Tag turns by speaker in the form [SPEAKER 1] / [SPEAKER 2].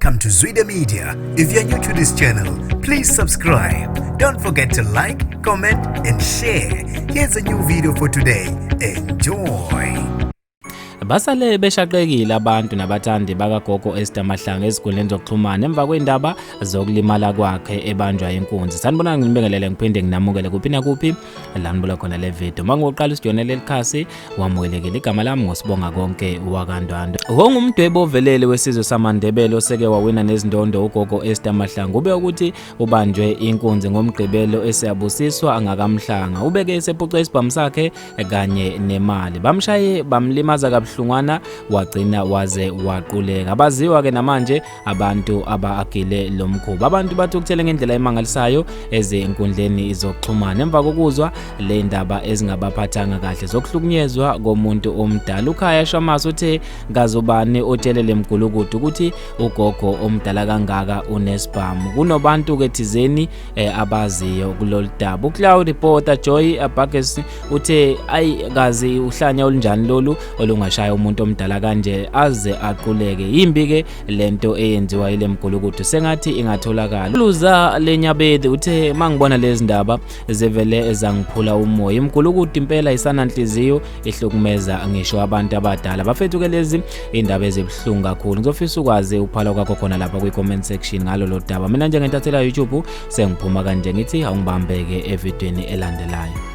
[SPEAKER 1] Welcome to Zwida Media. If you're new to this channel, please subscribe. Don't forget to like, comment, and share. Here's a new video for today. Enjoy.
[SPEAKER 2] Basale beshaqekile abantu nabathandi bakagogo Esther Mahlangu ezinkundleni zokuxhumana emva kwendaba zokulimala kwakhe ebanjwa inkunzi. Sanibonani, nginibingelele ngiphinde nginamukele kuphi nakuphi la nibuka khona le video. Uma ngoqala usijona leli khasi, wamukelekile. Igama lami ngoSibonga Konke wakaNdwandwe. Ngongumdwebo ovelele wesizwe samaNdebele oseke wawina nezindondo, ugogo Esther Mahlangu ube ukuthi ubanjwe inkunzi ngoMgqibelo eSiyabusiswa ngaKaMhlanga. Ubeke esephuca isibhamu sakhe kanye nemali. Bamshaye bamlimaza kabuhlungwana, wagcina waze waquleka. Abaziwa ke namanje abantu abagile lo mkhuba. Abantu bathukuthele ngendlela emangalisayo ezinkundleni zokuxhumana emva kokuzwa le ndaba ezingabaphathanga kahle zokuhlukunyezwa komuntu omdala. UKhaya Shamase uthe kazubani otshele lemgulukudu ukuthi ugogo omdala kangaka unesibhamu. Kunobantu ke thizeni abaziyo kulolu daba. UCloud reporter Joy Burgess uthe ayi, kazi uhlanya olunjani lolu olungashaya umuntu omdala kanje aze aquleke? Yimbi ke lento eyenziwa ile mgulukudu, sengathi ingatholakala. Luza lenyabedi uthe mangibona lezi ndaba zivele zangiphula umoya. Imgulukudu impela isananhliziyo, ihlukumeza ngisho abantu abadala. Bafethu ke, lezi indaba ezibuhlungu kakhulu. Ngizofisa ukwazi ukuphala kwakho khona lapha kwi-comment section ngalolo daba. Mina njengentathela YouTube sengiphuma kanje, ngithi awungibambeke evidweni elandelayo.